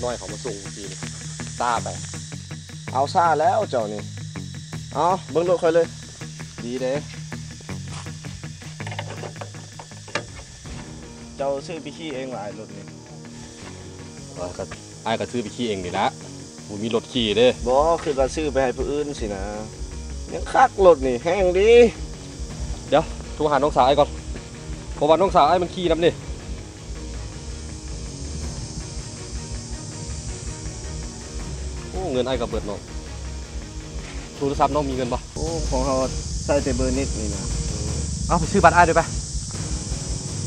ນ້ອຍເຂົາມາສົ່ງກີ້ນີ້ ຊ້າໄປ. ເອົາຊ້າແລ້ວເຈົ້ານີ້. ເອົາເບິ່ງລົດຂ້ອຍເລີຍ. ດີເດ້. ເຈົ້າຊື້ໄປຂີ່ເອງຫວາ ອ້າຍ ລົດນີ້? ເອີ ກໍ ອ້າຍກໍຊື້ໄປຂີ່ເອງນີ້ລະ ບໍ່ມີລົດຂີ່ເດ້. ບໍ່ ຄິດວ່າຊື້ໄປໃຫ້ຜູ້ອື່ນຊີ້ນະ. ຍັງຄັກ ລົດນີ້ແຮງດີ. ດຽວ ໂທຫານ້ອງສາວອ້າຍກ່ອນ ເພາະວ່ານ້ອງສາວອ້າຍມັນຂີ່ນຳເດ້. ໂອ້ ເງິນອ້າຍກໍເບິດເນາະ. ໂທລະສັບນ້ອງມີເງິນບໍ່? ໂອ້ ຂອງເຮົາໃຊ້ແຕ່ເບີເນັດນີ້ນະ. ເອົາ ໄປຊື້ບັດອ້າຍເດີໄປ.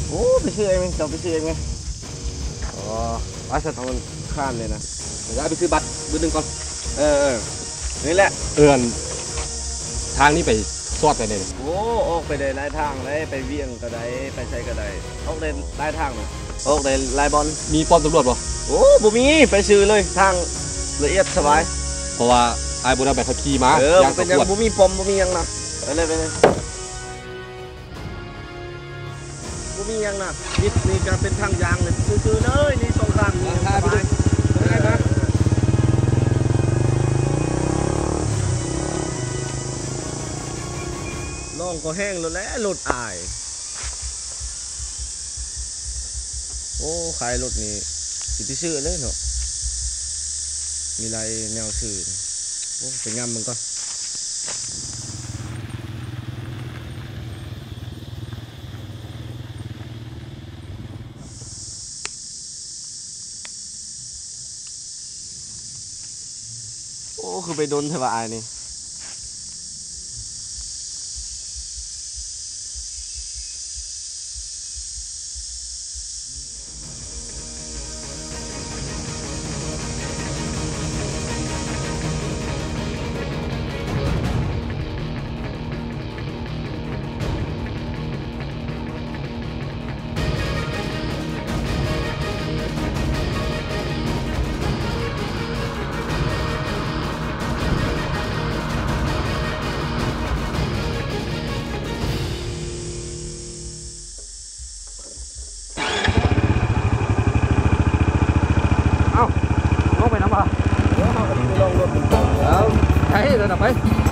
ໂອ້ ໄປຊື້ເອງແມ່ ເຈົ້າໄປຊື້ເອງແມ່. ອໍ ໄປຊັ້ນ ເອົາມັນຄ້ານເລີຍນະ. ດຽວອ້າຍໄປຊື້ບັດບຶດໜຶ່ງກ່ອນ. ເອີ ເອີ ນີ້ແຫຼະ. ເອີ ອັນ ທາງນີ້ໄປຊອດໄປໃດ? ໂອ້ ອອກໄປໄດ້ຫຼາຍທາງເລີຍ ໄປວຽງກໍໄດ້ ໄປໃສກໍໄດ້ ອອກໄດ້ຫຼາຍທາງນະ. ອອກໄດ້ຫຼາຍບ່ອນ. ມີປ້ອມຕຳຫຼວດບໍ່? ໂອ້ ບໍ່ມີ ໄປຊື່ເລີຍ ທາງລະອຽດສະບາຍ. ເພາະວ່າອ້າຍບໍ່ໄດ້ໃບຂັບຂີ່ມາ. ເອີ ບໍ່ເປັນຫຍັງ ບໍ່ມີປ້ອມ ບໍ່ມີຫຍັງນະ. ໄປເລີຍ ໄປເລີຍ. ບໍ່ມີຫຍັງນະ ມິດນີ້ກໍເປັນທາງຢາງເລີຍ ຊື່ໆເລີຍ ນີ້ສອງຂ້າງນີ້ສະບາຍ. ໄປ ໄປ ໄປ. ລອງກໍແຮງໂລດແຫຼະ ລົດອ້າຍ. ໂອ້ ຂາຍລົດນີ້ຊິໄປຊື້ເລີຍເນາະ ມີຫຼາຍແນວຊື້. ໂອ້ ໄປຍຳເບິ່ງກ່ອນ. ໂອ້ ຄືໄປດົນແທ້ວ່າອ້າຍນີ້. ເອົ້າ ລົງໄປນຳວ່າ. ເອີ ເຮົາກໍໄປລອງລົດເບິ່ງກ່ອນ. ເອົ້າ ໃສ່ເດີນອອກໄປ.